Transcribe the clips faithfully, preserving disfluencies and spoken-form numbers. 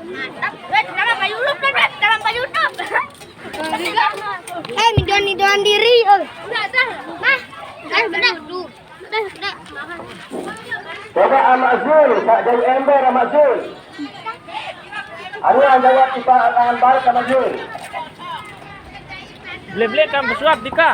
Mantap. Weh, kenapa Pak Yusuf, Pak? Kenapa Pak Yusuf? Eh, midoan-midoan diri. Oh. Udah, udah. Mah, kan benar. Udah, udah. Coba Amak Zul, Pak Jai Ember Amak Zul. Anu yang jawab kita akan balik Amak Zul. Beli-beli kan pesuap, Dika.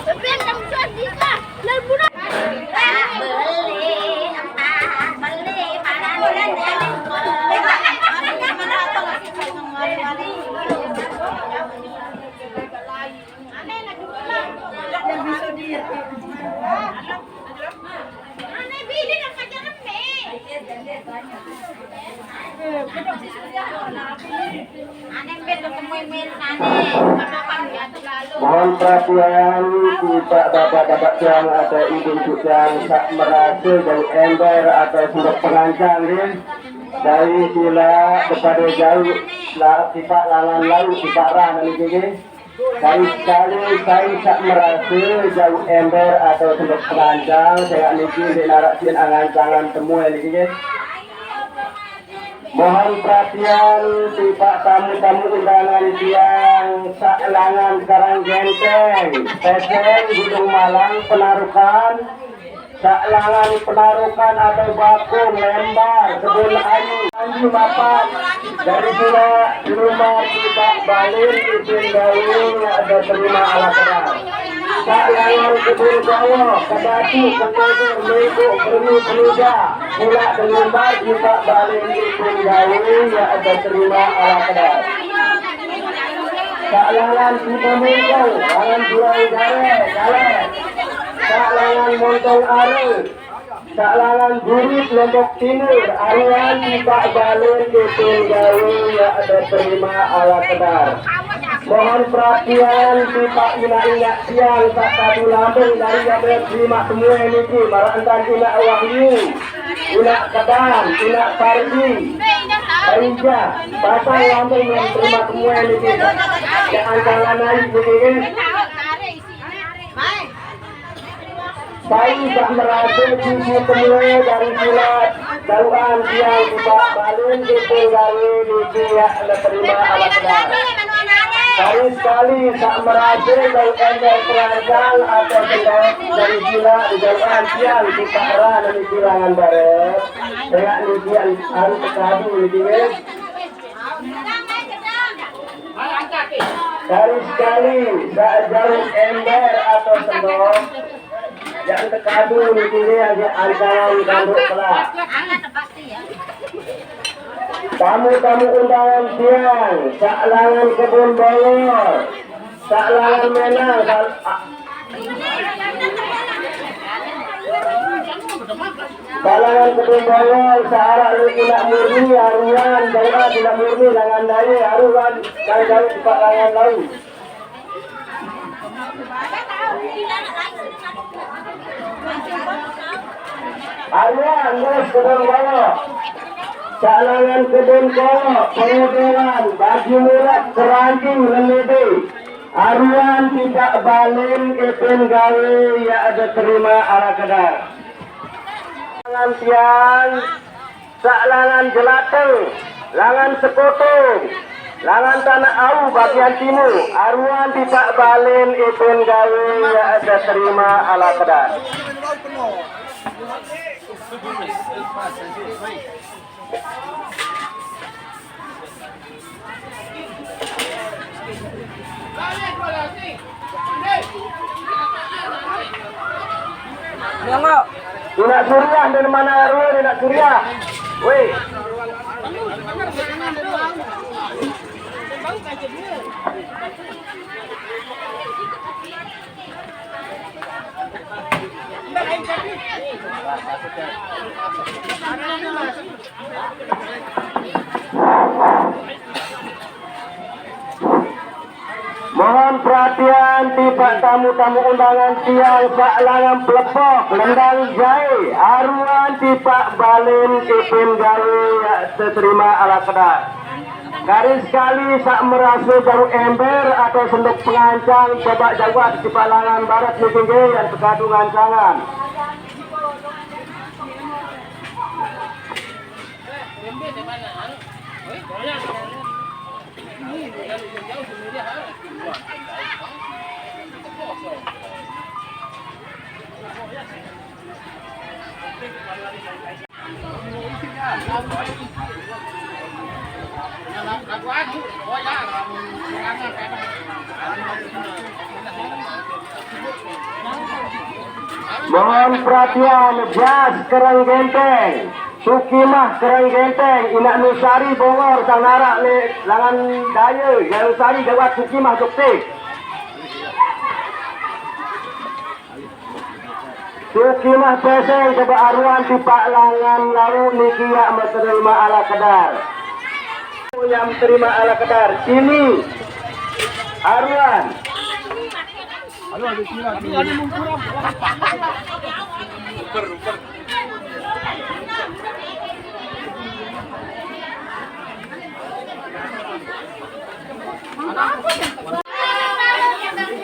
Beli kan pesuap, Dika. Lah, budak. Mohon perhatian, kita bapak-bapak yang ada izin juga tak merasa jauh ember atau sendok pengancang, ya. Dari sila kepada jauh, la-, sifat langan laut, sifat rah, dan sebagainya. Sekali-sekali saya tak merasa jauh ember atau sendok perancang, saya niki di narak sin angan tangan temu niki. Mohon perhatian, tiba tamu-tamu undangan tiang, sak langan Karang Genteng, Peseng, Gunung Malang, Penarukan, Sak langan Penarukan atau Bakung, Lembar, Kebun Ayu, Tanjung Mapan, dari pula Lumbar, Tibak, Balin, Ipin, Galuh, ada terima ala kenal. Sak langan Kebun Kawo, Kedatu, Kekoger, Mego, Permi, Peluda, pula Lumbar, Tibak, Balin, Ipin, Galuh, ada terima ala kenal. Sak langan Kota Mengkong, langan Juang Jare, Kale. Sak langan Montong Are, sak langan Burit Lombok Timur, aruan tipak balun ipin gawe ya ada terima ala kedar. Mohon perhatian tipak inak-inak tiang sak tadi lambung dari yang terima semua niki, marah entan inak Wahyu, inak Kedam, inak Pardi, Baija, pasang lambung yang terima semua niki. Ya antangan naik niki. Saya tak merasa cuci semua dari kilat. Dauan tiang tiba balun kita gawe di tiak terima alat benar. Sekali-sekali tak merasa bau ember perancang atau sendok dari kilat di dauan tiang tiba rah dari kilangan barat. Tengah ni tiang anu terkadu ni tiang. Sekali-sekali tak jauh ember atau sendok. Yang terkadu ni kini aja antaran kanduk kelak. Tamu-tamu undangan tiang, sak langan Kebun Bawor, sak langan Menang, sak, sak langan Kebun Bawor, sak arak lu inak murni, aruan, jauh inak murni, langan daya, aruan, dan jauh empat langan laut. Aruan, Mus Kebun Bawor. Sak langan Kebun Bawor, Penguduran, Baju Murah, Keranjing, Lemede. Aruan tiba balun ipin gawe ya ada terima ala kedar. Langan tiang, sak langan Jelateng, langan Sekotong, langan Tanah Au bagian timur, aruan tiba balun ipin gawe ya ada terima ala kedar. Inak Suriah dari mana, Rul? Inak Suriah. Weh. Mohon perhatian tiba tamu-tamu undangan tiang sak langan pelepok, lendang jae, aruan tiba balun ipin gawe ya terima ala kedar. Kari sekali sak merasa jauh ember atau sendok pengancang, coba jawab tiba langan barat ni tinggi yang terkadu ngancangan. Mohon perhatian, Jas Kereng Genteng, Sukimah Kereng Genteng, Inak Nusari Bongor, sang narak le langan daye, Inak Nusari jawat Sukimah Jokte. Sukimah Peseng coba aruan tipaq langan lalu niki yaq meterima ala kedar. Yang meterima ala kedar, sini aruan.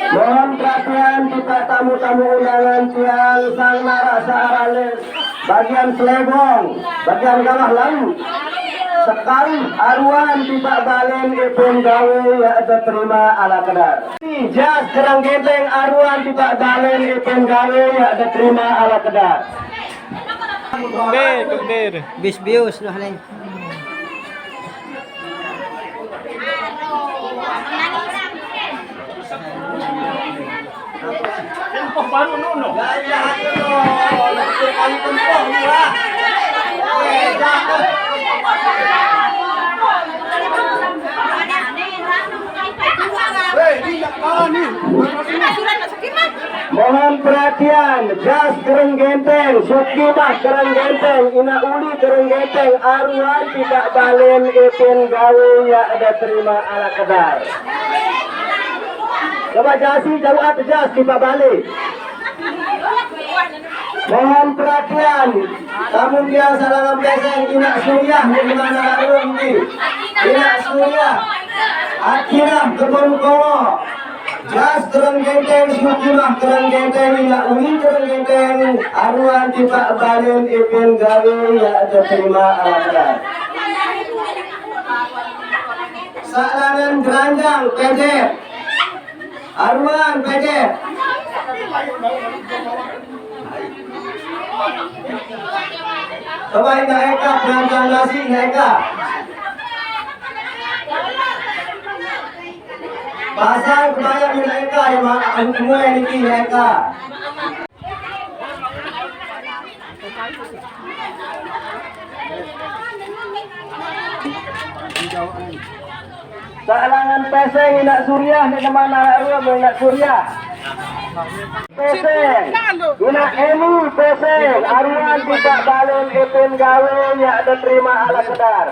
Mohon perhatian kita tamu-tamu undangan tiang sang narak searale bagian Selebong, bagian Gawah Laut. Sekali aruan tipaq balen ipin gawe yaq deterima ala kedar. Jas Kereng Genteng aruan tipaq balen ipin gawe yaq deterima ala kedar. Kembir, kembir. Bis bius noh, Leng. Mohon perhatian, Jas Kereng Genteng, Sukimah Kereng Genteng, Inak Uli Kereng Genteng, aruan tipaq balen ipin gawe yaq deterima ala kedar. Coba jasi jauq ate Jas tipaq bale. Mohon perhatian, tamu tiang saq langan Peseng, Inak Suriah, di mana aruan niki? Inak Suriah, Akinah Kebon Kongo. Jas Kereng Genteng, Sukimah Kereng Genteng, Inak Uli Kereng Genteng, aruan tipaq balen ipin gawe yaq deterima ala kedar. Saq langan Geranjang, Pejep. Aruan, Pejep. Coba Inak Eka, Geranjang nasi, Inak Eka. Pasang kebaya Inak Eka, ya, Mak. Aku temui niki, Inak Eka. Saq langan Peseng, Inak Suriah, ndeqman araq rue, Inak Suriah. Peseng, Inak Eni Peseng, aruan tipaq balen ipin gawe yaq deterima ala kedar.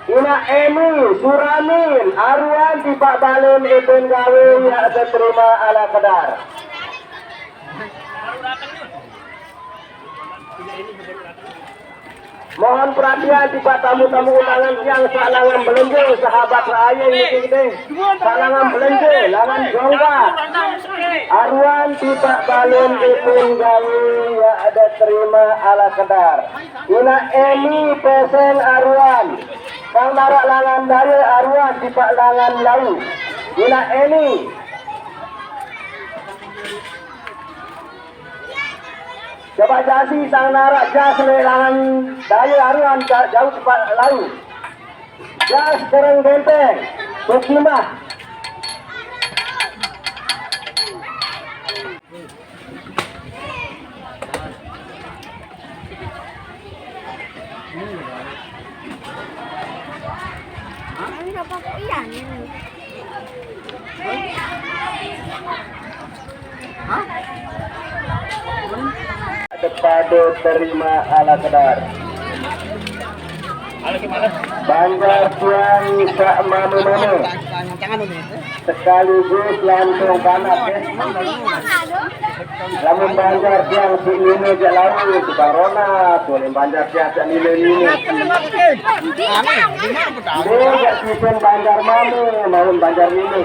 Inak Eni Suramin, aruan tipaq balen ipin gawe yaq deterima ala kedar. Mohon perhatian tipaq tamu-tamu undangan tiang saq langan belenje, sahabat raye niki deh. Saq langan belenje, langan jongkak. Aruan tipaq balen ipin gawe yaq deterima ala kedar. Inak Eni Peseng aruan. Sang narak langan daye aruan tipaq langan lau. Inak Eni. Coba jasi sang narak jas leq langan daye aruan ja-, jauq tipaq lau. Jas Kereng Genteng, Sukimah. Tepade terima ala kedar. Banjar tiang saq mame-mame. Sekaligus lantung kanak, ya. Lamun banjar tiang siq nine jaq laun, tukang ronat, ulin banjar tiang saq nine-nine. Ndeq jaq sisen banjar mame, maun banjar nine.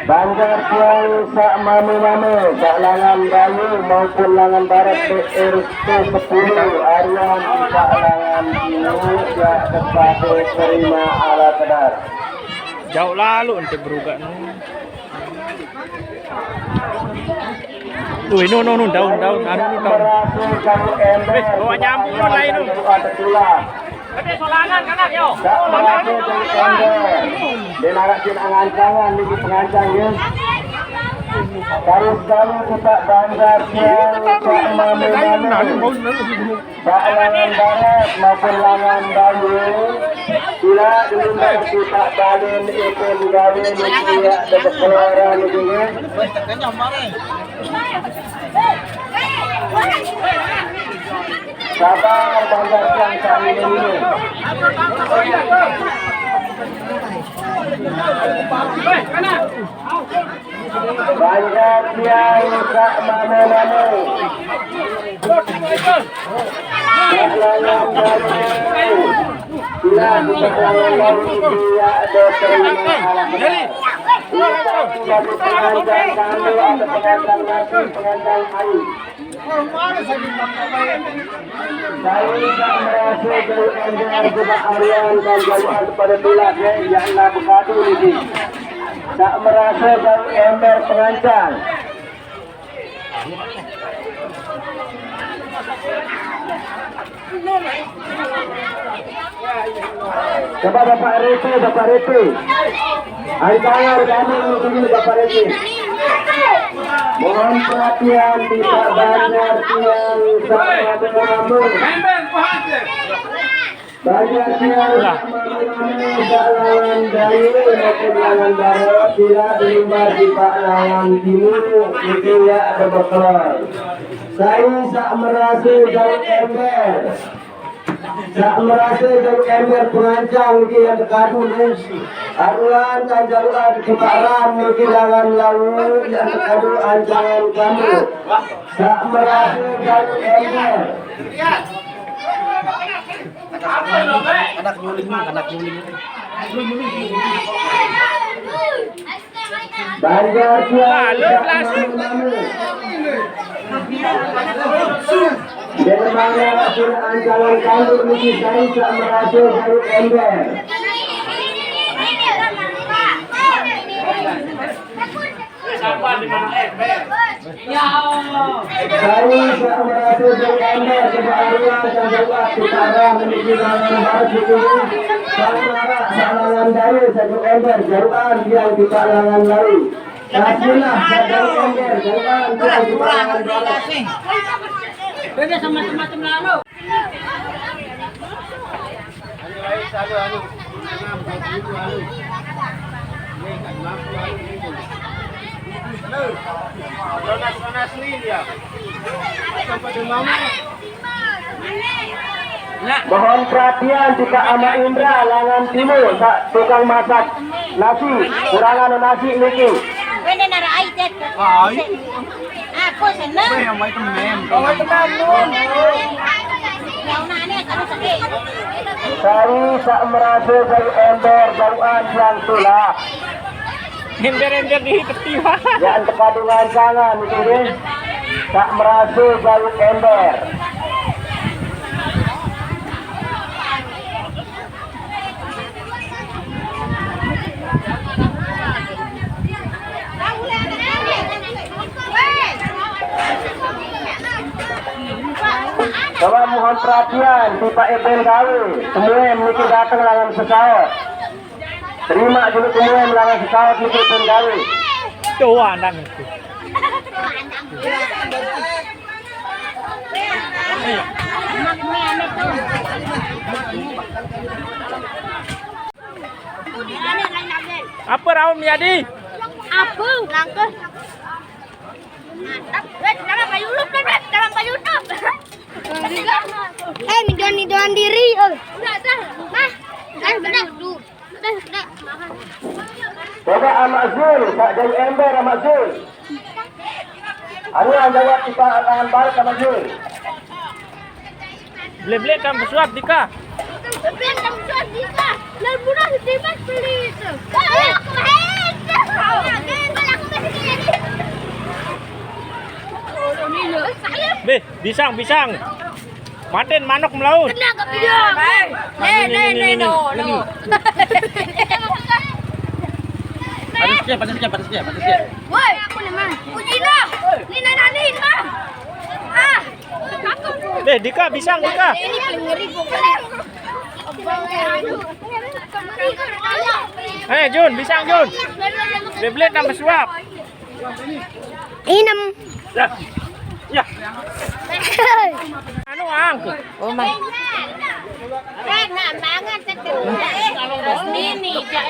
Banjar tiang sak mame-mame, sak langan daye maupun langan barat, B R T sepuluh, Aryan sak langan timur, yak tepade terima ala kedar. Jauh lalu ente berugak nu. Tuh, ini nu, nu, daun, daun, anu, nu, daun. Wis, bawa nyambung nu lain nu. Ada tulang. Gede solangan, kanak, yo. Dak merasa dari ember. Dia narak dia nak ngancangan, ni pengancang, ya. Baru sekali kita banjar, ya, tak mame-mame. Dak langan barat maupun langan daye. Sila dulu kita balen, ipun gawe, ni dia ada berkeluaran, ni dia. Sabar, banjar tiang sak mame-mame. Banjar tiang sak mame-mame. Sak lanang daye. Sila sak lanang daye, dia ada terima alam. Utang bagi pengancang tandu, ada pengancang nasi, pengancang air. Saya tak merasa jauh ender sebab Aryan dan jauh pada tulak, eh, yang nak berkadu ni. Tak merasa jauh ender pengancang. Coba Bapak R T, Bapak R T. Angkara kami ini Bapak R T. Mohon perhatian, tidak banjar tiang sama-sama. Banjar tiang sama-sama, tak langan daye maupun langan barat, tidak diumbar di pak langan timur, itu ya ada bekal. Saya tak merasa jauh ember. Sak merasa jauh ember pengancang niki yang tekadu ni. Aruan dan jaruan kemaran niki langan lawu yang tekadu ancangan kamu. Sak merasa jauh ember. Anak nyuling, anak nyuling. Banjar tiang. Halo, dak kelas. Mame-mame. Dari mana hasil ancaman tandu niki saya tak merasa jauh ember. Sabar di mana ember? Saya tak merasa jauh ember, sebab aruan dan jauh kita arah menuju langan barat di sini. Saya marah, salangan daya, satu ember, jauhan yang kita langan lari. Kasihlah satu ember, jauhan yang kita langan barat. Beda sama macam-macam lalu. Mohon perhatian jika Amak Indra, langan timur, sa-, tukang masak nasi, kurangan nasi niki. Wene nara ai jet. Ai. Aku seneng. Weh, yang baik temen. Oh, temen, Nun. Ya, una ane, terus, eh. Saya tak merasa jauh ember, jauhan yang tulah. Ember-ember di tepi, Pak. Ya, ente kadung rancangan itu, nggih. Tak merasa jauh ember. Coba mohon perhatian, si Pak Eben gawe, semuen niki dateng langan sesaut. Terima dulu semuen langan sesaut niki Eben gawe. Tuh, anak itu. Apa raun Yadi? Apa? Langkah. Mantap. Weh, dalam Pak YouTube, kan, weh? Dalam Pak YouTube. Eh, midoan-midoan diri, oh. Udah, dah. Nah, eh, benar. Duh. Coba Amak Zul, tak jauh ember Amak Zul. Anu yang jawab kita tangan balik Amak Zul. Blek-blek kan pesuat dika. Blek kan pesuat dika. Lalu murah setimbang beli itu. Eh, aku hebat. Beh, bisang, bisang. Maten manuk melaut. Kena kat dia. Nih, nih, nih, no, no. Panas dia, panas dia, panas dia, panas dia. Woi, aku nih, Mang. Uji dah. Ni nananin, Mang. Ah. Eh, Dika, bisang, Dika. Ini paling ngeri pokoknya. Eh, Jun, bisang, Jun. Beyblade nambah suap. Inem. Ya. Ya. Anu, Ang. Oh, my. Eh, nggak banget, Cek. Ini, Cek.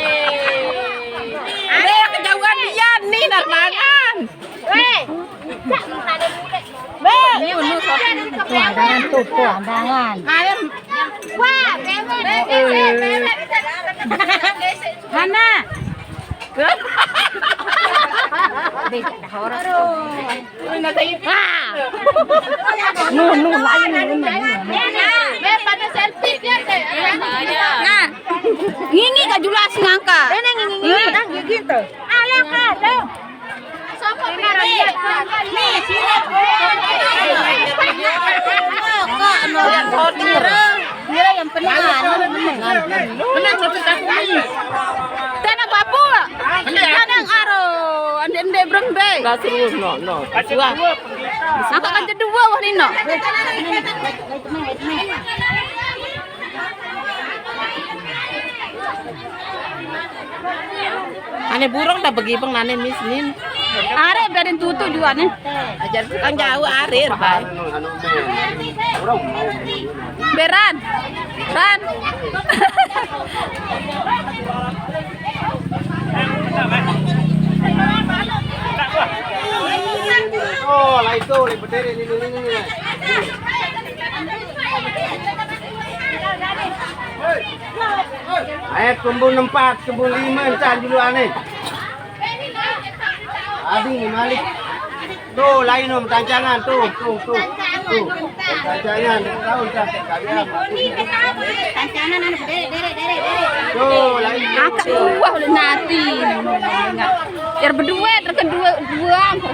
Ada yang kejauhan dia nih, nar mangan. Weh. Be, tuh, tuh, andangan. Wah, bebe, bebe, bebe. Mana? Be, ada horor. Wah. Nu, nu, lain, lain, lain. Be, pada selfie dia, Be. Nah, ngini gak jelas ngangka. Ini ngini, ngini, nah, gitu. Alah, kadang. Tena papu. Tena aro. Ande-ande brembe. Wah. Angkat kan jedua wah nino. Ane burung dah begi peng nane mis nin. Are biarin tutu juga nih. Ajar tukang jauh arir, Bay. Beran. Ran. Oh, lah itu, lah berdiri ini, ini, ini. Ayat kumbul empat, kumbul lima, encan dulu aneh. Adi ni malik. Tuh, lain om tancangan tuh, tuh, tuh. Tuh. Tancangan, tahu tak kalian? Tancangan anu dere dere dere dere. Tuh, lain. Angkat buah udah nanti. Biar berdua terkedua dua tuh.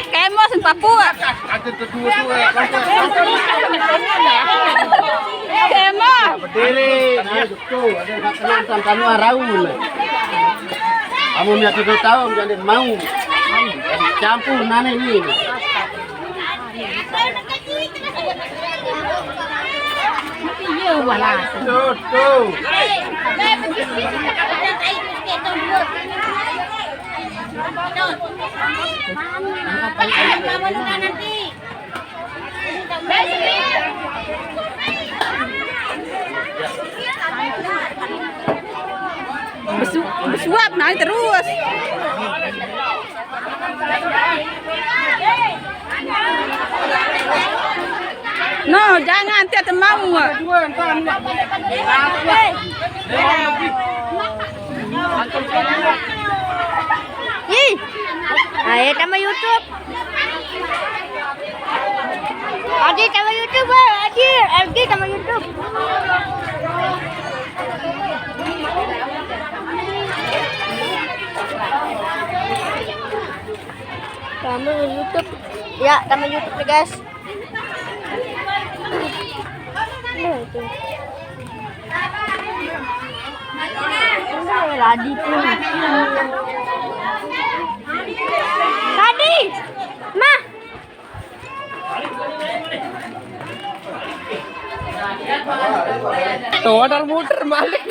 Kemos Papua. Ada kedua dua. Kemos. Berdiri. Tuh, ada yang tak kenal, Tan, Tanua Raul. Kamu punya tujuh tahun, jadi mau. Campur nane ini. Iya, wala. Tuh, tuh. Nanti. Besu-, besuap naik terus. No, jangan, tiada mau. Ih, ayo tambah YouTube. Adi tambah YouTube, Adi, Adi tambah YouTube. Tambah YouTube. Ya, tambah YouTube nih, guys. Tadi tuh. Tadi. Mah. Tuh, ada muter balik.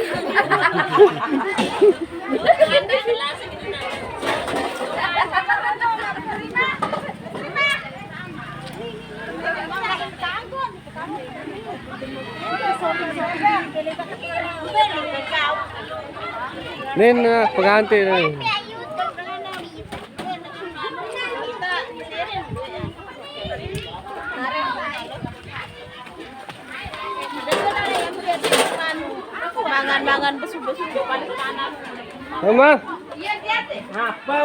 Nin, eh, pengantin nih. Mangan-mangan besu-besu paling panas. Mama. Apa?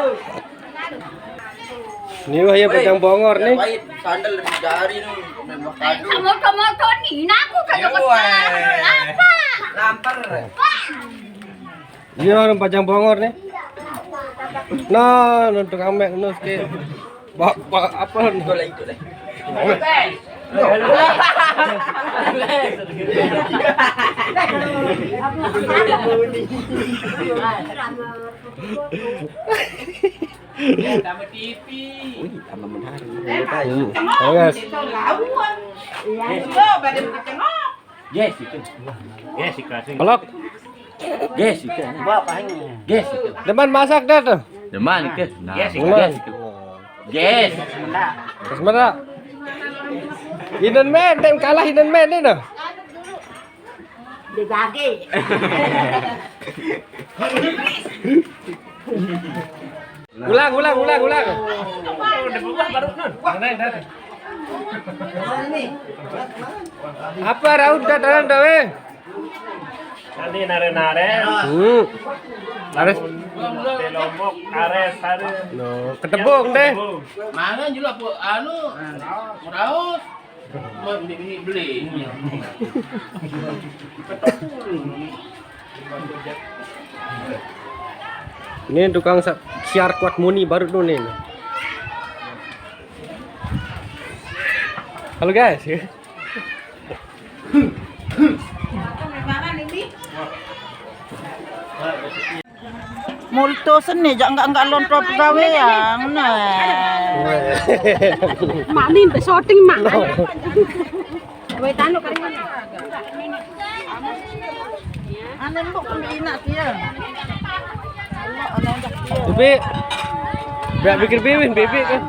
Ini wah ya pedang bongor nih. Pahit, sandal dari jari nih. Kamu kamu nih, aku kagak apa. Lapar. Iya, orang Pajang Bongor nih. Nah, nonton amek nus ke. Bapak apa nih? Itu lah, itu lah. Sama T V. Wih, tambah menarik. Hmm. Oke, guys. Iya. Lo pada bertengok. Yes, itu. Yes, itu. Pelok. Yes, itu. Bapak ini. Yes, itu. Demen masak dah tuh. Demen itu. Nah, yes, itu. Demen. Yes, itu. Yes. Terus mana? Hidden man, tem kalah hidden man ini nah. Dibagi. Ulang, ulang, ulang, ulang. Udah berubah baru nun. Mana yang datang? Apa Raut dah dalam dah weh? Tadi nare-nare. Hmm. Ares. Di Lombok, ares, ares. No, ketebong deh. Mana juga anu, raus. Mau beli, beli. Ini tukang sa-, siar kuat muni baru tuh nih. Halo guys. Multo seni, jak enggak-enggak lonto pegawai yang nah. Mak ni sampai syuting mak. Wei tanu kali ni. Ane mbok kembali nak dia. Tapi biar pikir biwin bebek kan.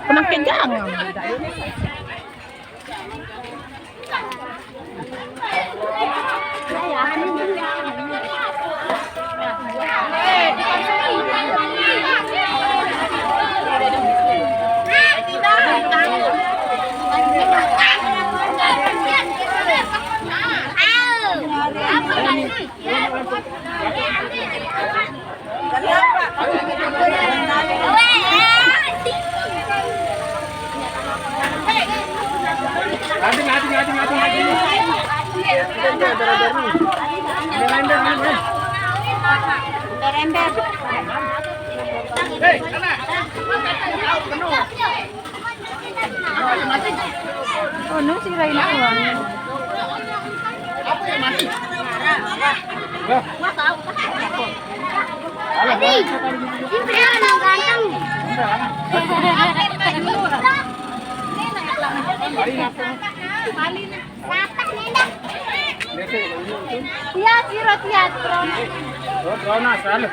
Pernah kencang. Ading, ading, ading, ading, ading. Ember, ember, ember. Ember, ember. Hei, sana. Penuh. Oh, no, si Raina uang. Adi, ini yang ganteng. Iya, siro, siat, Bro. Oh, Bro, nah, selalu.